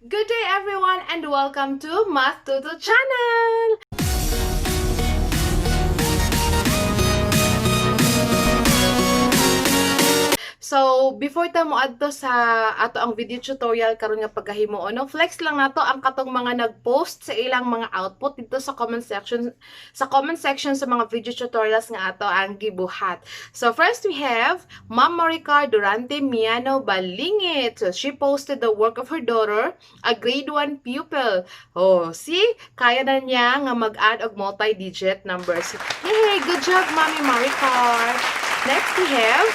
Good day, everyone, and welcome to Math Tuto channel! So, before ta mo adto sa ato ang video tutorial karon nga pagkahimo, no, flex lang nato ang katong mga nag-post sa ilang mga output dito sa comment section sa mga video tutorials nga ato ang gibuhat. So, first we have Ma'am Maricar Durante Miano Balingit. So, she posted the work of her daughter, a grade 1 pupil. Oh, see? Kaya na niya nga mag-add og multi-digit numbers. Yay! Good job, Mami Maricar! Next we have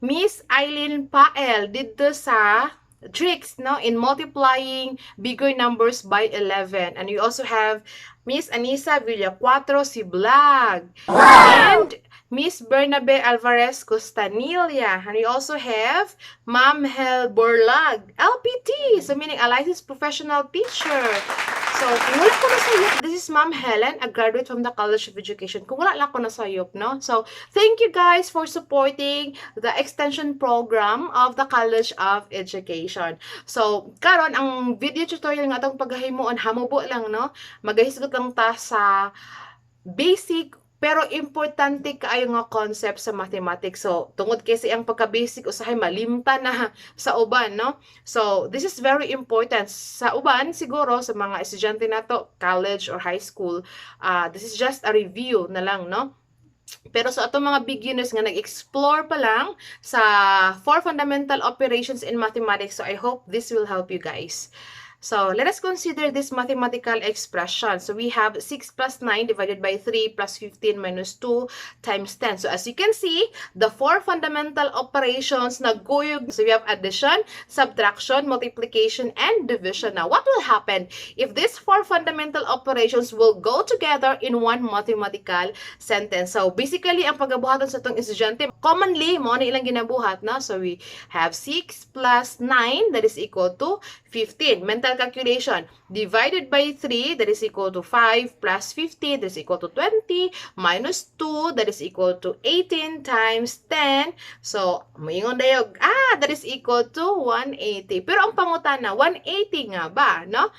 Miss Eileen Pael didto sa tricks, no, in multiplying bigger numbers by 11. And we also have Miss Anisa Villacuatro Siblag and Miss Bernabe Alvarez Costanilla. And we also have Ma'am Hel Borlag, LPT, so meaning a licensed professional teacher. So, kung wala ko nasayop, this is Ma'am Helen, a graduate from the College of Education. Kung wala lang ko nasayop, no? So, thank you guys for supporting the extension program of the College of Education. So, karon ang video tutorial nga atong paghahimuon, hamubo lang, no? Magahisgot lang ta sa basic pero importante kaayo nga concept sa mathematics. So, tungod kay sa iyang pagka-basic, usahay malimta na sa uban, no? So, this is very important. Sa uban, siguro, sa mga estudyante nato, college or high school, this is just a review na lang, no? Pero sa atong mga beginners nga nag-explore pa lang sa four fundamental operations in mathematics, so I hope this will help you guys. So, let us consider this mathematical expression. So, we have 6 plus 9 divided by 3 plus 15 minus 2 times 10. So, as you can see, the four fundamental operations nagkuyog. So, we have addition, subtraction, multiplication, and division. Now, what will happen if these four fundamental operations will go together in one mathematical sentence? So, basically, ang pagabuhaton sa itong estudyante, commonly, mao na ilang ginabuhat, no? So, we have 6 plus 9, that is equal to 15. Mental calculation, divided by 3, that is equal to 5, plus 15, that is equal to 20, minus 2, that is equal to 18 times 10. So, moingon dayog, that is equal to 180. Pero ang pangutana, 180 nga ba, no?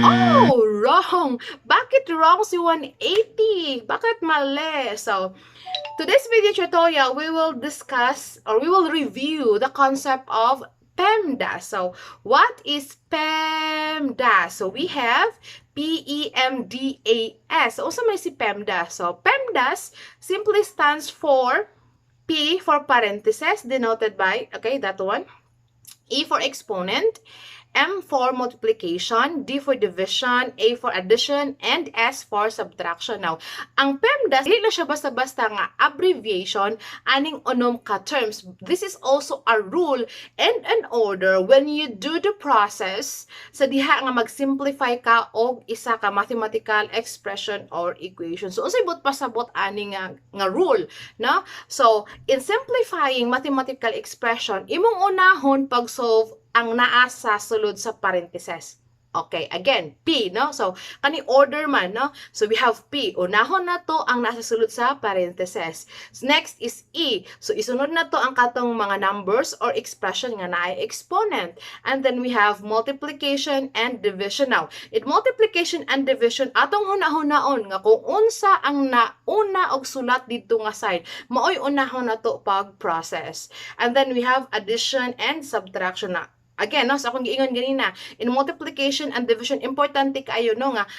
Oh, wrong! Bakit wrong si 180? Bakit mali? So, to this video tutorial, we will discuss or we will review the concept of PEMDAS. So, what is PEMDAS? So, we have PEMDAS. So, unsa man si PEMDAS? So, PEMDAS simply stands for P for parenthesis, denoted by, okay, that one, E for exponent, M for multiplication, D for division, A for addition, and S for subtraction. Now, ang PEMDAS, dili na siya basta-basta nga abbreviation aning unom ka terms. This is also a rule and an order when you do the process sa diha nga mag-simplify ka og isa ka mathematical expression or equation. So, unsay buot pasabot ani nga rule, no? So, in simplifying mathematical expression, imong unahon pag-solve ang naa sa sulod sa parenthesis. Okay, again, P, no? So, kani order man, no? So, we have P. Unahon na to ang nasa sulod sa parenthesis. Next is E. So, isunod na to ang katong mga numbers or expression nga naay exponent. And then we have multiplication and division. Now, in multiplication and division, atong huna-hunaon nga kung unsa ang nauna og sulat didto nga side, maoy unahon na to pag-process. And then we have addition and subtraction na. Again, no, sa akong giingon ganina, in multiplication and division, importante kaayo, no, nga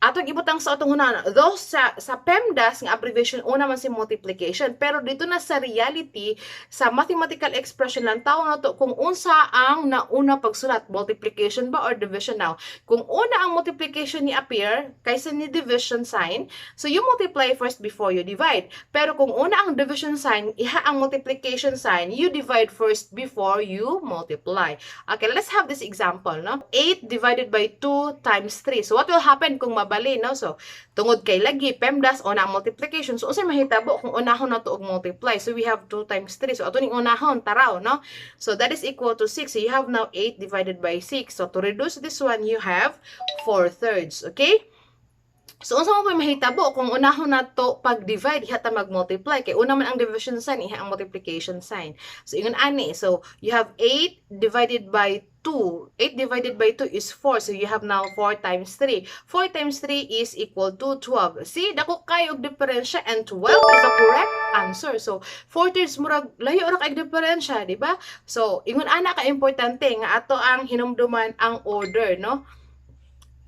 atong ibutang sa atong hunahuna. Though sa PEMDAS nga abbreviation, una man si multiplication, pero dito na sa reality, sa mathematical expression lang tao na to kung unsa ang nauna pagsulat, multiplication ba or division. Now, kung una ang multiplication ni appear kaysa ni division sign, so you multiply first before you divide. Pero kung una ang division sign, iha ang multiplication sign, you divide first before you multiply. Okay, let's have this example, no? 8 divided by 2 times 3. So what will happen kung mabali, no? So, tungod kay lagi, PEMDAS, una ang multiplication. So, unsay mahitabo kung unahon na to og multiply? So, we have 2 times 3. So, ato ning unahon, taraw, no? So, that is equal to 6. So, you have now 8 divided by 6. So, to reduce this one, you have 4 thirds, okay? So, unsa man po'y mahitabo kung unahon nato pag-divide, iha ta mag-multiply? Kay una man ang division sign, iha ang multiplication sign. So, ingon ani. So, you have 8 divided by 2. 8 divided by 2 is 4. So, you have now 4 times 3. 4 times 3 is equal to 12. See, dako kayo og diferensya and 12 is the correct answer. So, 4 thirds, murag layo ra kay diferensya, di ba? So, ingon ana ka importante nga ato ang hinumduman ang order, no,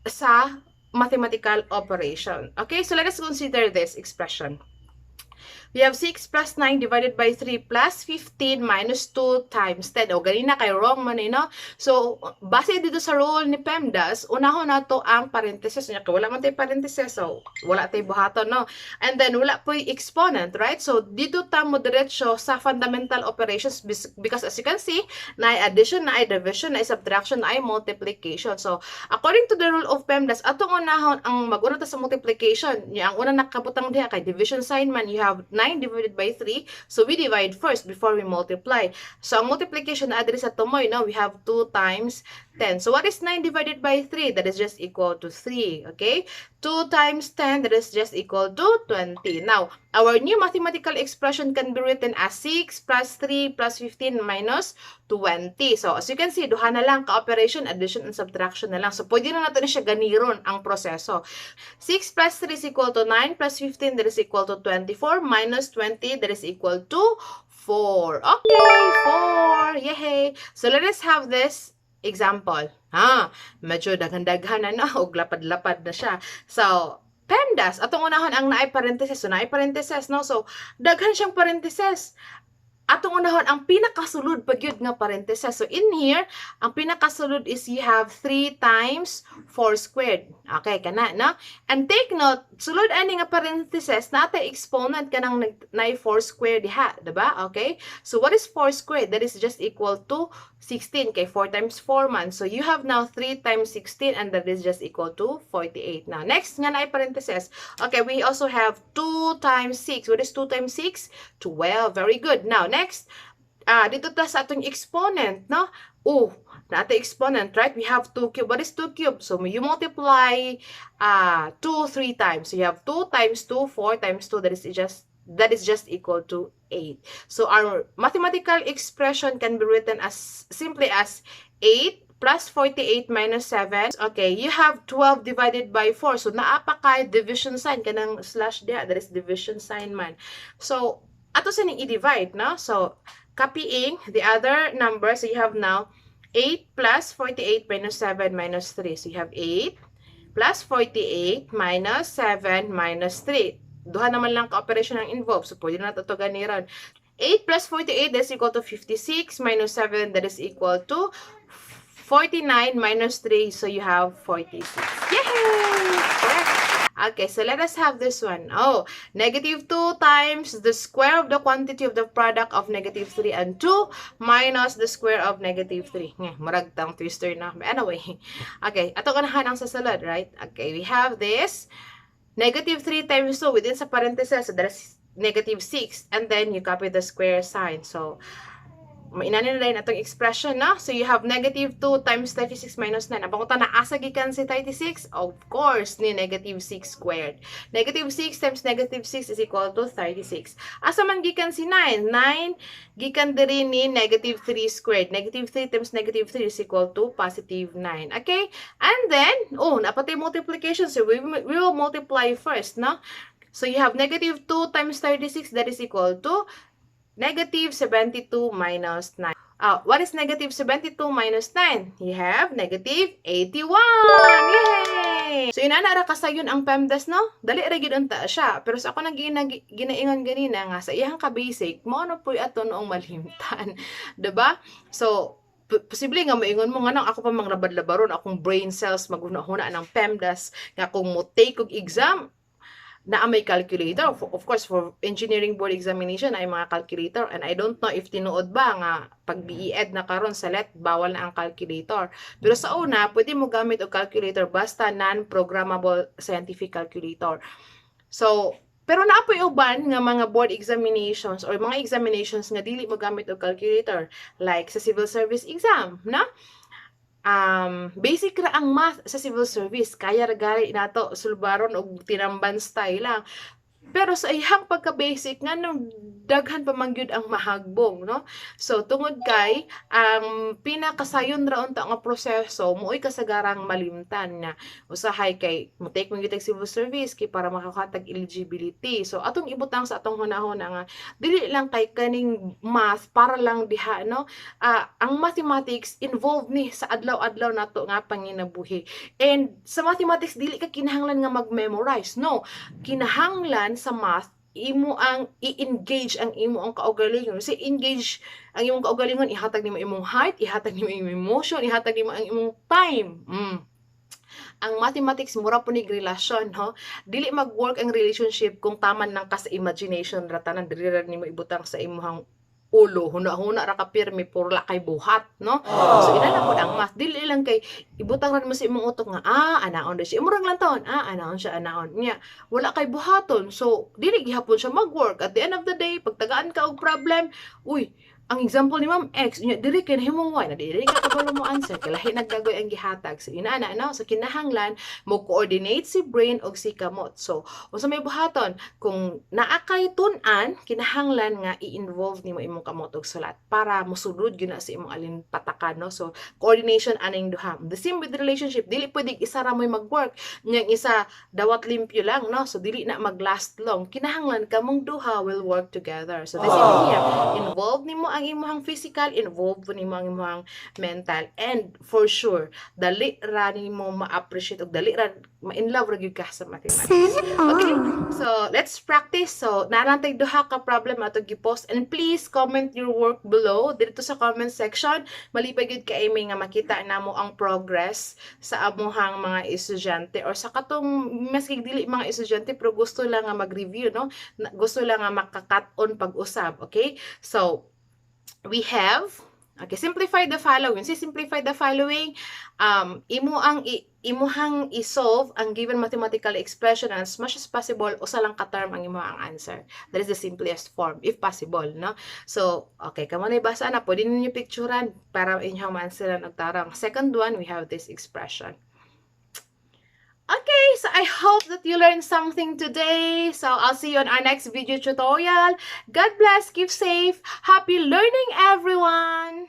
sa mathematical operation. Okay, so let us consider this expression. We have 6 plus 9 divided by 3 plus 15 minus 2 times 10. O, ganina kay wrong man eh, no? So, base dito sa rule ni PEMDAS, unahon nato ang parenthesis. Nya, kay wala man tayo parenthesis, so wala tayo buhaton, no? And then, wala po yung exponent, right? So, dito ta mo diretso sa fundamental operations because, as you can see, na addition, na division, na subtraction, na multiplication. So, according to the rule of PEMDAS, atong unahon ang mag-una ta sa multiplication. Nya, ang una nakabutang diha kay division sign man, you have 9 divided by 3. So, we divide first before we multiply. So, ang multiplication na diri sa tumoy, no? We have 2 times 10. So, what is 9 divided by 3? That is just equal to 3. Okay? 2 times 10, that is just equal to 20. Now, our new mathematical expression can be written as 6 plus 3 plus 15 minus 20. So, as you can see, duha na lang ka-operation, addition and subtraction na lang. So, pwede na nato na siya ganiron ang proseso. 6 plus 3 is equal to 9 plus 15, that is equal to 24 minus 20, that is equal to 4. Okay, 4. Yay! So, let us have this example. Ha, medyo daghan-daghan na, no, og lapad-lapad na siya. So, PEMDAS, atong unahon ang naay parenthesis. So, naay parenthesis, no? So, daghan siyang parenthesis. Atong unahon ang pinakasulod pag yun nga parenthesis. So, in here, ang pinakasulod is you have 3 times 4 squared. Okay, kana, no? And take note, sulod ani nga parenthesis, naa tay exponent kanang naay 4 squared diha, diba? Okay? So, what is 4 squared? That is just equal to 16, kay 4 times 4 man. So, you have now 3 times 16 and that is just equal to 48. Now, next nga naay parenthesis. Okay, we also have 2 times 6. What is 2 times 6? 12. Very good. Now, next, dito ta sa atong exponent, no? Oh, naa tay exponent, right? We have 2 cube. What is 2 cube? So, you multiply 2 3 times. So, you have 2 times 2, 4 times 2, that is just equal to 8. So, our mathematical expression can be written as simply as 8 plus 48 minus 7. Okay, you have 12 divided by 4. So, naa pa kay division sign. Kanang slash diha, that is division sign man. So, ato sa ning i-divide, no? So, copying the other number. So, you have now 8 plus 48 minus 7 minus 3. So, you have 8 plus 48 minus 7 minus 3. Duha naman lang ka-operation ang involved. So, pwede na ito ganiran. 8 plus 48, that's equal to 56 minus 7, that is equal to 49 minus 3. So, you have 46. Yay! Correct. Okay, so let us have this one. Oh, negative 2 times the square of the quantity of the product of negative 3 and 2 minus the square of negative 3. Nga, murag tongue twister na. But anyway, okay, ato ganahan ang sa sulod, right? Okay, we have this negative 3 times 2 within sa parenthesis, so that is negative 6. And then, you copy the square sign. So, mainani na din atong expression, no? So, you have negative 2 times 36 minus 9. Ang pangutan na, asa gikan si 36? Of course, ni negative 6 squared. Negative 6 times negative 6 is equal to 36. Asa man gikan si 9? 9 gikan diri ni negative 3 squared. Negative 3 times negative 3 is equal to positive 9. Okay? And then, oh, naa pa tay multiplication. So, we will multiply first, no? So, you have negative 2 times 36, that is equal to negative 72 minus 9. What is negative 72 minus 9? You have negative 81! Yay! So, inana ra kasayon ang PEMDAS, no? Dali ra gyud unta siya. Pero sa ako nang ginaingon ganina nga sa iyang ka-basic, mao na po'y ato noong malimtan. 'Di ba? So, posible nga moingon mo nga nang ako pa mangrabad-labaron akong brain cells maghuna-huna ng PEMDAS nga kung mo take og exam na may calculator. Of course, for engineering board examination ay mga calculator and I don't know if tinuod ba nga pag BEEd na karon sa LET, bawal na ang calculator. Pero sa una, pwede mo gamit og calculator basta non-programmable scientific calculator. So, pero naa poy uban nga mga board examinations or mga examinations nga dili mo gamit og calculator like sa civil service exam, no? Basic ra ang math sa civil service. Kaya ra gani nato sulbaron og tinamban style lang. Pero sa iyang pagka-basic, nganong daghan pa man gyud ang mahagbong, no? So tungod kay ang pinakasayon ra unta nga proseso maoy kasagarang malimtan na usahay kay mo-take man gyud tag civil service kay para makakuha tag eligibility. So atong ibutang sa atong hunahuna nga dili lang kay kaning math para lang diha, no? Ang mathematics involved ni sa adlaw-adlaw nato nga panginabuhi. And sa mathematics, dili ka kinahanglan nga mag-memorize, no? Kinahanglan sa math imo ang i-engage ang imo ang kaugalingon. Si engage ang imong kaugalingon, ihatag nimo imong heart, ihatag nimo imong emotion, ihatag nimo ang imong time. Ang mathematics mura po nig relasyon, no? Dili mag-work ang relationship kung taman lang ka sa imagination ra tanan, dili ra nimo ibutang sa imong ulo, huna-huna ra ka pirmi, puro la kay buhat, no? So ina lang pud ang math, dili lang kay ibutang ra nimo sa imong utok nga anaon ra siya, imo rang lantawon, anaon siya, anaon nya, wala kay buhaton. So dili gihapon siya mag-work. At the end of the day, pagtagaan ka og problem, uy, ang example ni Ma'am X, unya diri kay nahimong Y, na dili ka kabalo mo answer, kay lahi nagdagoy ang gihatag. So ina na, no? So kinahanglan mo coordinate si brain og si kamot. So unsa may buhaton kung naa kay tun-an, kinahanglan nga i-involve nimo imong kamot og sulat para mosulod gyud na sa imong alin patakan, no? So coordination aning duha. The same with relationship, dili pwedeng isa ra mo'y mag-work, nya isa dawat limpyo lang, no? So dili na mag-last long. Kinahanglan kamong duha will work together. So the same here, involve nimo ang imong physical, involve nimo ang imong mental, and for sure dali ra nimo ma-appreciate og dali ra ma-in love ra gyud ka sa mathematics. Okay, so let's practice. So naa lang tay duha ka problem ato gi-post, and please comment your work below dito sa comment section. Malipay gyud kay mi nga makita namo ang progress sa amuhang mga estudyante or sa katong maski dili mga estudyante pero gusto lang nga mag-review, no? Gusto lang nga maka-cut-on pag-usab, okay? So we have, okay, simplify the following. Si simplify the following, imuhang i-solve ang given mathematical expression as much as possible, usa lang ka term ang imuhang answer. That is the simplest form, if possible, no? So, okay, kamo na ibasa na, pwede ninyo picturean para inyong ma-answeran og tarong. Second one, we have this expression. Okay, so I hope that you learned something today. So I'll see you on our next video tutorial. God bless, keep safe, happy learning, everyone!